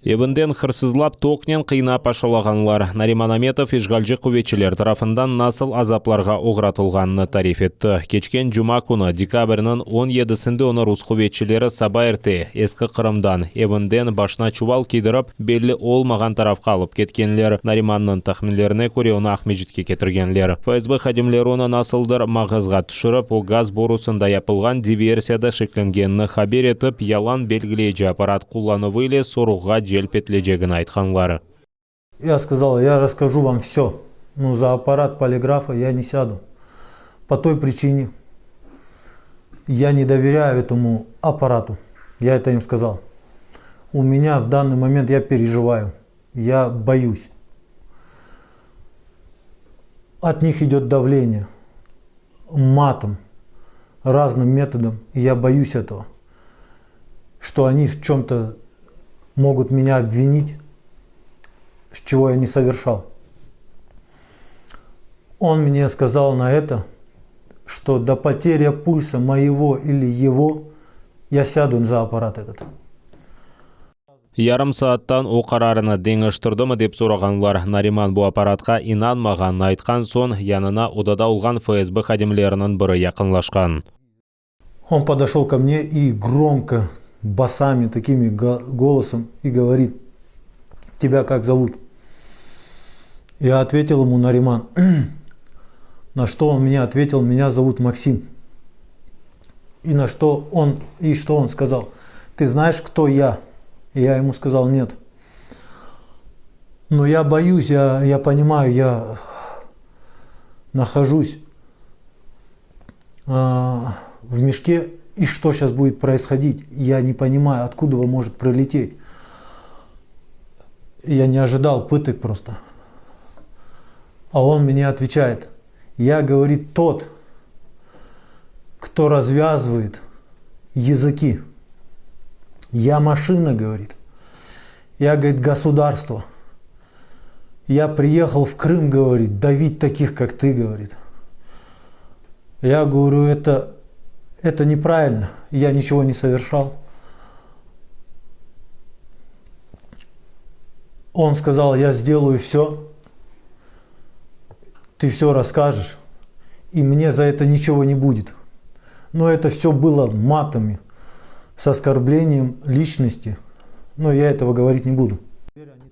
Evinden hırsızlap, toknen qıynap aşalağanlar. Nariman Ametov işğalci quvetçiler tarafından nasıl azaplarğa oğratılğanını tarif etti. Keçken cuma künü, dekabrniñ on yedisinde onı rus quvetçileri saba erte Eski Qırımdan, evinden başına çuval kiydirip, belli olmağan tarafqa alıp ketkenler. Narimannıñ tahminlerine köre, onı Aqmescitke ketirgenler. FSB hadimleri onı nasıldır mağazğa tüşürip, o gaz borusında yapılğan diversiyada şeklengenini haber etip, yalan belgileyici apparat qullanuvı ile sorğuğa celp etilecegini aytqanlar. Ya skazal, ya rasskajу vam vsё, no za apparat poligrafa ya ne sâdu. Po toy pričine, ya ne doverâyu etomu apparatu, ya eto im skazal. U menya v dannıy moment ya perejivayu, ya boyus. Ot nih idet davleniye, matom, raznım metodom, ya boyus etogo, çto oni v çöm-to mogut menya obvinit, çego ya ne soverşal. On mne skazal na eto, çto do poterya pulsa moyego ili yego ya sâdu za apparat etot. Yarım saattan o qararını deñiştirdimi dep sorağanlar. Nariman bu apparatqa inanmağanını aytqan soñ, yanına odada olğan FSB hadimleriniñ biri yaqınlaşqan. On podoşol ko mne i gromko, basami takimi golosom i govorit, Tebâ kak zovut? Ya otvetil emu Nariman. Na çto on mne otvetil, Menya zovut Maksim. I na çto on, i çto on skazal, Tı znayeş, kto ya? Ya emu skazal, Net. No ya boyus, ya, ya ponimayu, ya nahojus v meşke, i çto şas budet proishodit, ya ne ponimayu, otkudova možet priletet. Ya ne ojidal pıtık prosto. A on mne otveçayet, ya, govorit, tot, kto razvâzıvaet yazıki. Ya maşina, govorit. Ya, govorit, gosudarstvo. Ya priyehal v Krım, govorit, davit takih, kak tı, govorit. Ya govoryu, eto, eto nepravilno, ya niçego ne soverşal. On skazal, ya sdeluyu vsё, tı vsё rasskajeş, i mne za eto niçego ne budet. No eto vsё bylo matami, s oskorbleniyem liçnosti, no ya etogo govorit ne budu.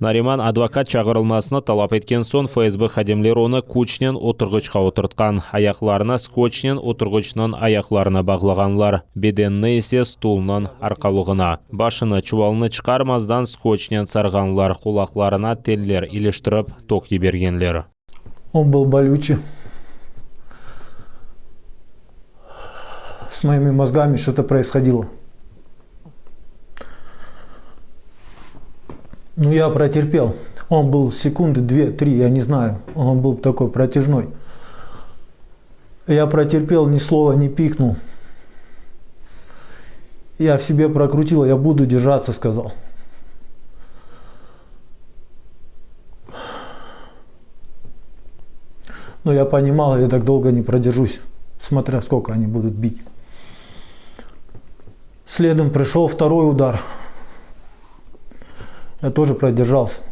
Nariman advokat çağırılmasını talap etken soñ, FSB hadimleri onı küçnen oturğıçqa oturtqan, ayaqlarını skotçnen oturğıçnıñ ayaqlarına bağlağanlar, bedenini ise stulnıñ arqalığına. Başını çuvalnı çıqarmazdan skotçnen sarğanlar, qulaqlarına teller iliştirip, tok yibergenler. On byl bolüçiy. S moimi mozgami çto-to proishodilo. Nu, ya proterpel. On byl sekundı dve, tri, ya ne znayu. On byl takoy protâjnoy. Ya proterpel, ni slova ne piknul. Ya v sebe prokrutil, ya budu derjatsa, skazal. No ya ponimal, ya tak dolgo ne proderjus, smotrâ skolko oni budut bit. Sledom prişol vtoroy udar. Ya toje proderjalsâ.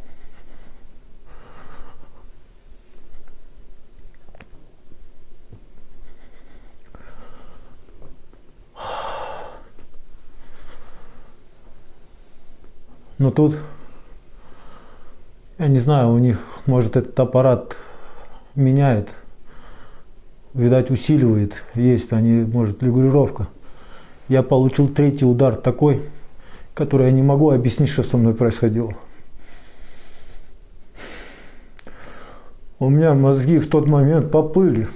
No tut, ya ne znayu, u nih, možet, etot apparat menâet, vidat, usilivaet, est oni, možet, regulirovka. Ya poluçil tretiy udar takoy, kotoryy ya ne mogu obyasnit, çto so mnoy proishodilo. U menya mozgi v tot moment poplıli.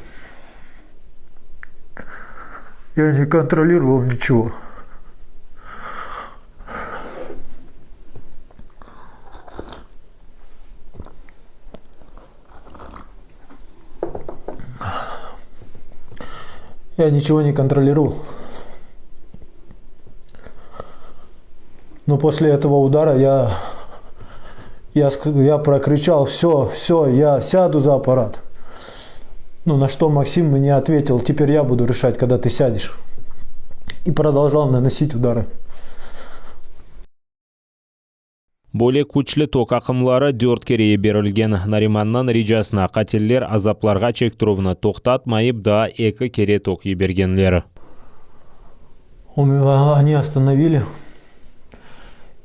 Ya ne kontroliroval niçego. Ya niçego ne kontroliroval. No posle etogo udara ya ya ya prokriçal, vsё, vsё, ya sâdu za apparat. Nu, na çto Maksim mne otvetil, teper ya budu reşat, kogda tı sâdeş. I prodolžal nanosit udarı. Böyle küçlü tok aqımları dört kere yiberilgen. Narimannıñ ricasına qatiller azaplarğa çektirüvni toqtatmayıp daa eki kere tok yibergenler. Oni ostanovili,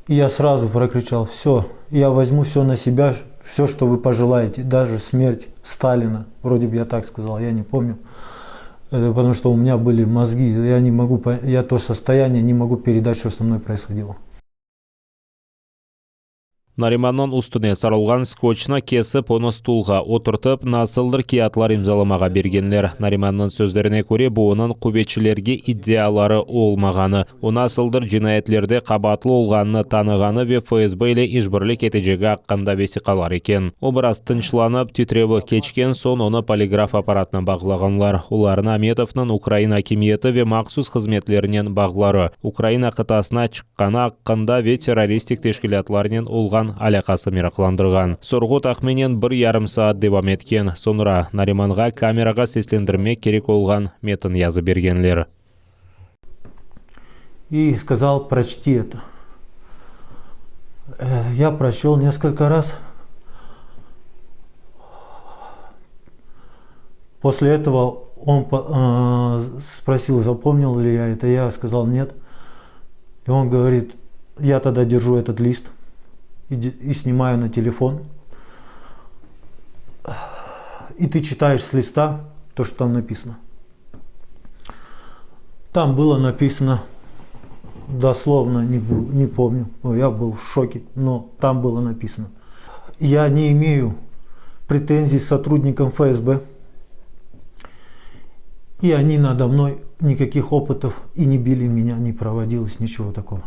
i ya srazu prokriçal, vse, ya vozmu vse na sebâ, vse, çto vı pojelayete, daje smert Stalina, vrode bi ya tak skazal, ya ne pomnü, potomu çto u menya byli mozgi, ya ne mogu, ya to sostoyaniye ne mogu peredat, çto so mnoy proishodilo. Narimannıñ üstüne sarılğan skotçnı kesip, onı stulğa oturtıp, nasıldır kâğıtlar imzalamağa bergenler. Narimannıñ sözlerine köre, bu onıñ quvetçilerge iddiaları olmağanı, o nasıldır cinayetlerde qabaatlı olğanını tanığanı ve FSB ile işbirlik etecegi aqqında vesiqalar eken. O biraz tınçlanıp, titrevi keçken soñ onı poligraf apparatına bağlağanlar. Olarnı Ametovnıñ Ukraina akimiyeti ve mahsus hızmetlerinen bağları, Ukraina qıtasına çıqqanı aqqında ve terroristik teşkilâtlarnen olğan alâqası meraqlandırğan. Sorğu tahminen bir yarım saat devam etken. Soñra Narimanğa kamerağa seslendirmek kerek olğan metin yazıp bergenler. I skazal, proçti eto. Ya proçel neskolko raz. Posle etogo on sprosil, zapomnil li ya eto, ya skazal, net. I on govorit, ya togda derju etot list i snimayu na telefon, i ty çitayeş s lista to, çto tam napisano. Tam bylo napisano, doslovno ne pomnü, ya byl v şoke, no tam bylo napisano. Ya ne imeyu pretenziy s sotrudnikam FSB, i oni nado mnoy nikakih opıtov i ne bili menya, ne provodilos niçego takogo.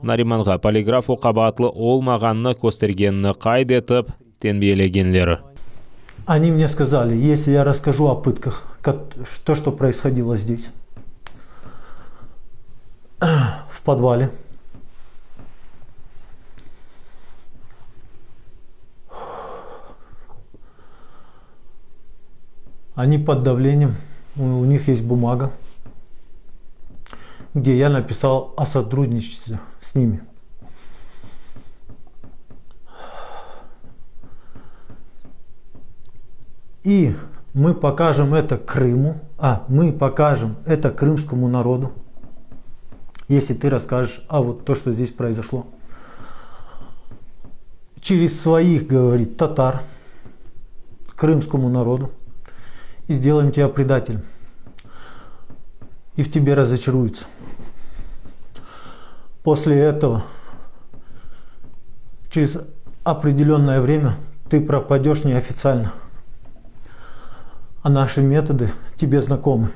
Narimanğa poligraf o qabaatlı olmağanını köstergenini qayd etip, tenbiyelegenler. Oni mne skazali, esli ya rasskaju o pıtkah, to, çto proishodilo zdes, v podvale, oni pod davleniyem, u nih est bumaga, gde ya napisal o sotrudniçestve s nimi. I mı pokajem eto Krımu, a, mı pokajem eto krımskomu narodu, esli tı rasskajeş o vot to, çto zdes proizoşlo. Çerez svoih, govorit, tatar, krımskomu narodu, i sdelayem tebâ predatelem, i v tebe razoçaruyutsa. Posle etogo, çerez opredelönnoye vremâ tı propadöş neofitsialno, a naşı metodı tebe znakomı.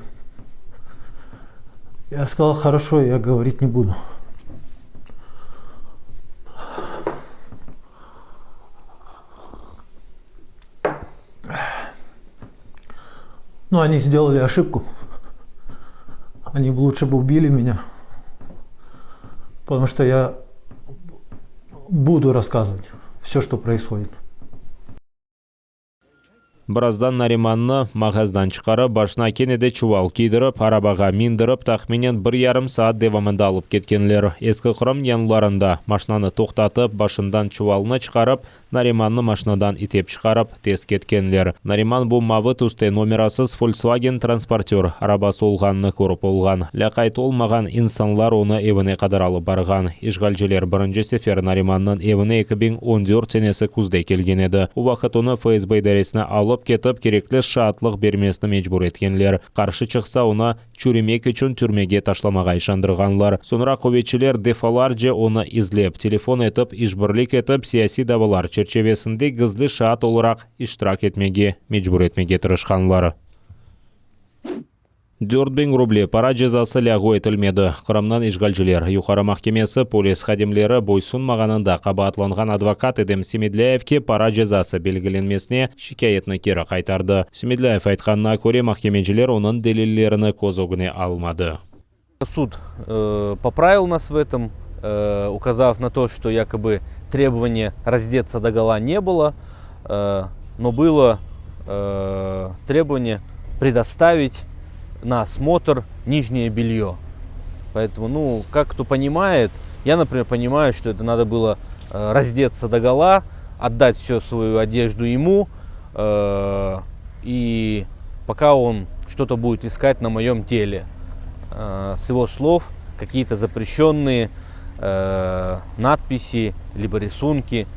Ya skazal, horoşo, ya govorit ne budu. Nu, oni sdelali oşibku. Oni luçe bı ubili menya, potomu çto ya budu rasskazıvat vse, çto proishodit. Birazdan Narimannı mağazdan çıqarıp, başına kene de çuval kiydirip, arabağa mindirip, tahminen bir yarım saat devamında alıp ketkenler. Eski Qırım yanlarında maşnanı toqtatıp, başından çuvalnı çıqarıp, Narimannı maşnadan itep çıqarıp, tez ketkenler. Nariman bu mavı tüste nomerasız Volkswagen Transportör arabası olğanını körip olğan. Lâqayt olmağan insanlar onı evine qadar alıp barğan. İşğalciler birinci sefer Narimannıñ evine 2014 senesi küzde kelgen edi. O vaqıt onı FSB idaresine alıp ketip, kerekli şaatlıq bermesini mecbur etkenler. Qarşı çıqsa, onı çürümek içün türmege taşlamağa işandırğanlar. Soñra quvetçiler defalarca onı izlep, telefon etip, işbirlik etip, siyasiy davalar çerçevesinde gizli şaat olaraq iştirak etmege mecbur etmege tırışqanlar. 4000 ruble para cezası lâğu etilmedi. Qırımnıñ işğalciler Yuqarı mahkemesi polis hadimleri boysunmağanında qabaatlanğan advokat Edem Semedlâyevke para cezası belgilenmesine şikâyetni keri qaytardı. Semedlâyev aytqanına köre, mahkemeciler onıñ delillerini köz ögüne almadı. Sud popravil nas v etom, ukazav na to, çto yakoby trebovaniya razdetsâ dogola ne bylo, no bylo trebovaniye predostavit na osmotr nijneye belye. Poetomu, nu, kak kto ponimaet. Я, например, понимаю, что это надо было раздеться догола, отдать всю свою одежду ему, и пока он что-то будет искать на моем теле. С его слов, какие-то запрещенные надписи, либо рисунки.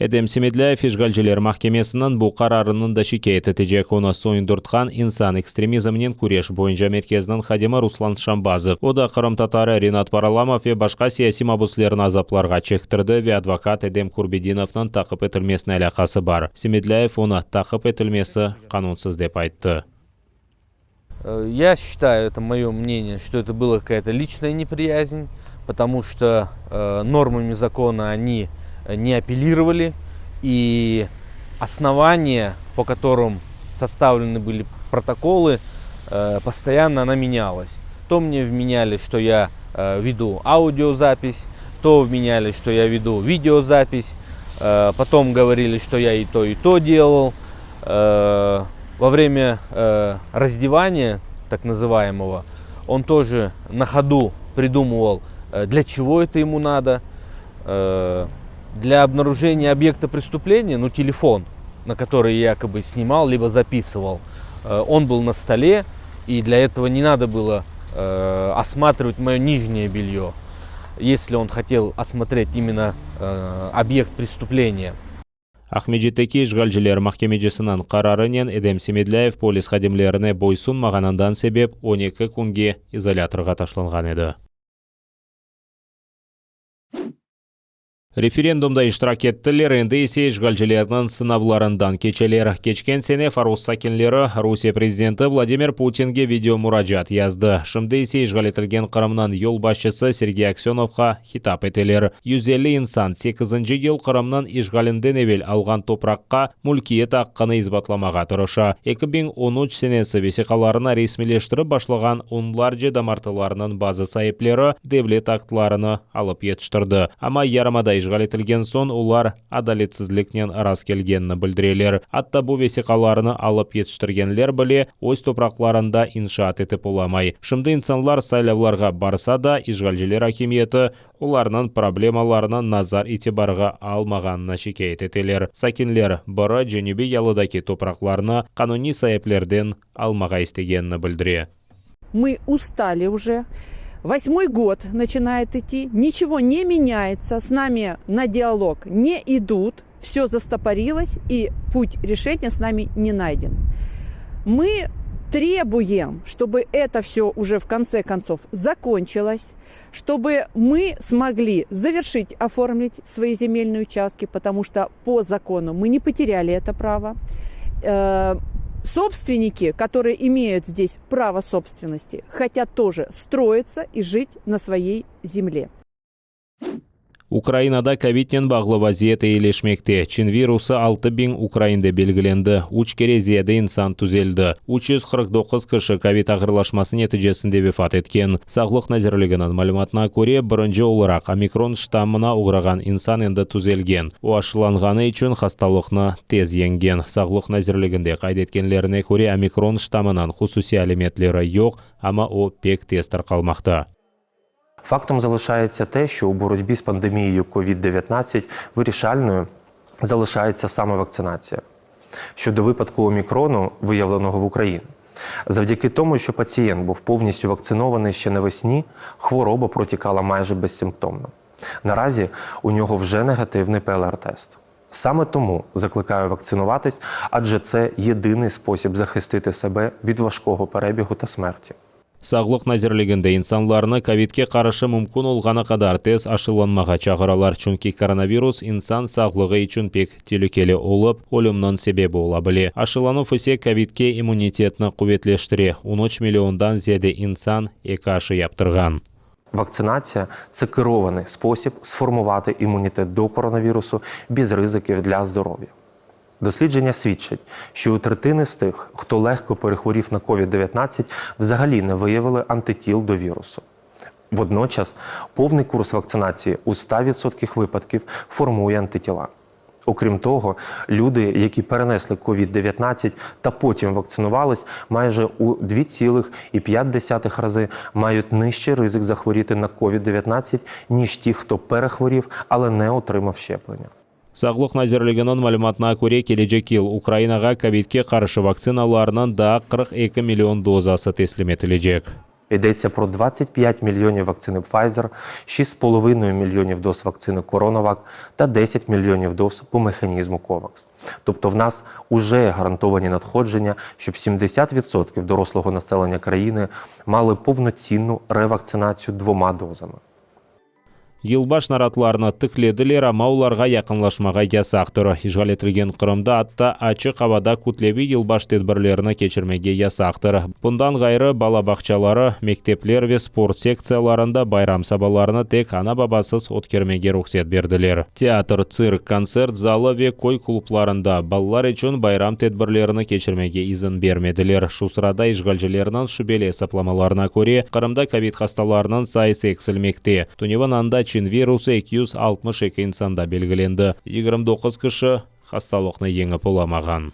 Edem Semedlâyev işğalciler mahkemesiniñ bu qararını da şikâyet etecek. Onı soyundırtqan İnsan ekstremizmnen küreş boyunca merkeziniñ hadimi Ruslan Şambazov. O da qırımtatarı Renat Paralamov ve başqa siyasiy mabuslerni azaplarğa çektirdi ve advokat Edem Kurbedinovnıñ taqip etilmesine alâqası bar. Semedlâyev onı taqip etilmesi qanunsız dep ayttı. Я считаю, это мое мнение, что это была какая-то личная неприязнь, потому что нормами закона они не апеллировали, и основания, по которым составлены были протоколы, постоянно она менялась. То мне вменяли, что я веду аудиозапись, то вменяли, что я веду видеозапись, потом говорили, что я и то, и то делал. Во время раздевания, так называемого, он тоже на ходу придумывал, для чего это ему надо. Для обнаружения объекта преступления, ну, телефон, на который я якобы снимал, либо записывал, он был на столе, и для этого не надо было осматривать мое нижнее белье, если он хотел осмотреть именно объект преступления. Aqmescitteki işğalciler mahkemecisiniñ qararınen Edem Semedlâyev polis hadimlerine boysunmağanından sebep 12 künge izolâtorğa taşlanğan edi. Referendumda iştirak ettiler, endi ise işğalcilerniñ sınavlarından keçeler. Keçken sene Foros sakinleri Rusiye prezidenti Vladimir Putinge video muracaat yazdı. Şimdi ise işğal etilgen Qırımnıñ yolbaşçısı Sergey Aksenovğa hitap eteler. 150 insan sekizinci yıl Qırımnıñ işğalinden evel alğan topraqqa mülkiyet aqqını isbatlamağa tırışa. 2013 senesi vesiqalarını resmiyleştirip başlağan onlarca damartılarnıñ bazı saipleri devlet aktlarını alıp yetiştirdi. Amma yarımada işğal etilgen soñ olar adaletsizliknen rastkelgenini bildireler. Atta bu vesiqalarnı alıp yetiştirgenler bile öz topraqlarında inşaat etip olamay. Şimdi insanlar saylavlarğa barsa da, işğalciler akimiyeti olarnıñ problemalarını nazar-itibarğa almağanını şikâyet eteler. Sakinler, biri Cenübiy yalıdaki topraqlarnı qanuniy saiplerden almağa istegenini bildire. Мы устали уже. Восьмой год начинает идти, ничего не меняется, с нами на диалог не идут, все застопорилось и путь решения с нами не найден. Мы требуем, чтобы это все уже в конце концов закончилось, чтобы мы смогли завершить, оформить свои земельные участки, потому что по закону мы не потеряли это право. Собственники, которые имеют здесь право собственности, хотят тоже строиться и жить на своей земле. Ukrainada kovidnen bağlı vaziyet eyileşmekte. Çin virusı 6000 ukrainde belgilendi. Üç kere ziyade insan tüzeldi. 349 kişi kovid ağırlaşması neticesinde vefat etken. Sağlıq nazirliginiñ malümatına köre, birinci olaraq omikron ştammına oğrağan insan endi tüzelgen. O aşılanğanı içün hastalıqnı tez yeñgen. Sağlıq nazirliginde qayd etkenlerine köre, omikron ştammınıñ hususiy alâmetleri yoq, amma o pek tez tarqalmaqta. Фактом залишається те, що у боротьбі з пандемією COVID-19 вирішальною залишається саме вакцинація. Щодо випадку омікрону, виявленого в Україні, завдяки тому, що пацієнт був повністю вакцинований ще навесні, хвороба протікала майже безсимптомно. Наразі у нього вже негативний ПЛР-тест. Саме тому закликаю вакцинуватись, адже це єдиний спосіб захистити себе від важкого перебігу та смерті. Sağlıq nazirliginde insanlarnı kovidke qarşı mümkün olğanı qadar tez aşılanmağa çağıralar, çünki koronavirus insan sağlığı içün pek telükeli olıp, ölümniñ sebebi ola bile. Aşılanuv ise kovidke immunitetni quvetleştire. 13 milliondan ziyade insan eki aşı yaptırğan. Вакцинація це керований спосіб сформувати імунітет до коронавірусу без ризиків для здоров'я. Дослідження свідчать, що у третини з тих, хто легко перехворів на COVID-19, взагалі не виявили антитіл до вірусу. Водночас повний курс вакцинації у 100% випадків формує антитіла. Окрім того, люди, які перенесли COVID-19 та потім вакцинувались, майже у 2,5 рази мають нижчий ризик захворіти на COVID-19, ніж ті, хто перехворів, але не отримав щеплення. Sağlıq nazirliginiñ malümatına köre, kelecek yıl Ukrainağa kovidke qarşı vaktsinalarnıñ daa 42 million dozası teslim etilecek. Йдеться про 25 мільйонів вакцини Pfizer, 6,5 мільйонів доз вакцини CoronaVac та 10 мільйонів доз по механізму COVAX. Тобто в нас уже гарантовані надходження, щоб 70% дорослого населення країни мали повноцінну ревакцинацію двома дозами. Yılbaş naratlarını tiklediler, amma olarğa yaqınlaşmağa yasaqtır. İşğal etilgen Qırımda atta açıq avada kütleviy yılbaş tedbirlerini keçirmege yasaqtır. Bundan ğayrı, bala bağçaları, mektepler ve sport sektsiyalarında bayram sabalarını tek ana-babasız ötkermege ruhset berdiler. Teatr, tsirk, kontsert zalı ve köy klublarında balalar içün bayram tedbirlerini keçirmege izin bermediler. Şu sırada işğalcilerniñ şübeli esaplamalarına köre, Qırımda kovid hastalarınıñ sayısı eksilmekte. Tünevin anda Çin virusı 262 insanda belgilendi, 29 kişi hastalıqnı yeñip olamağan.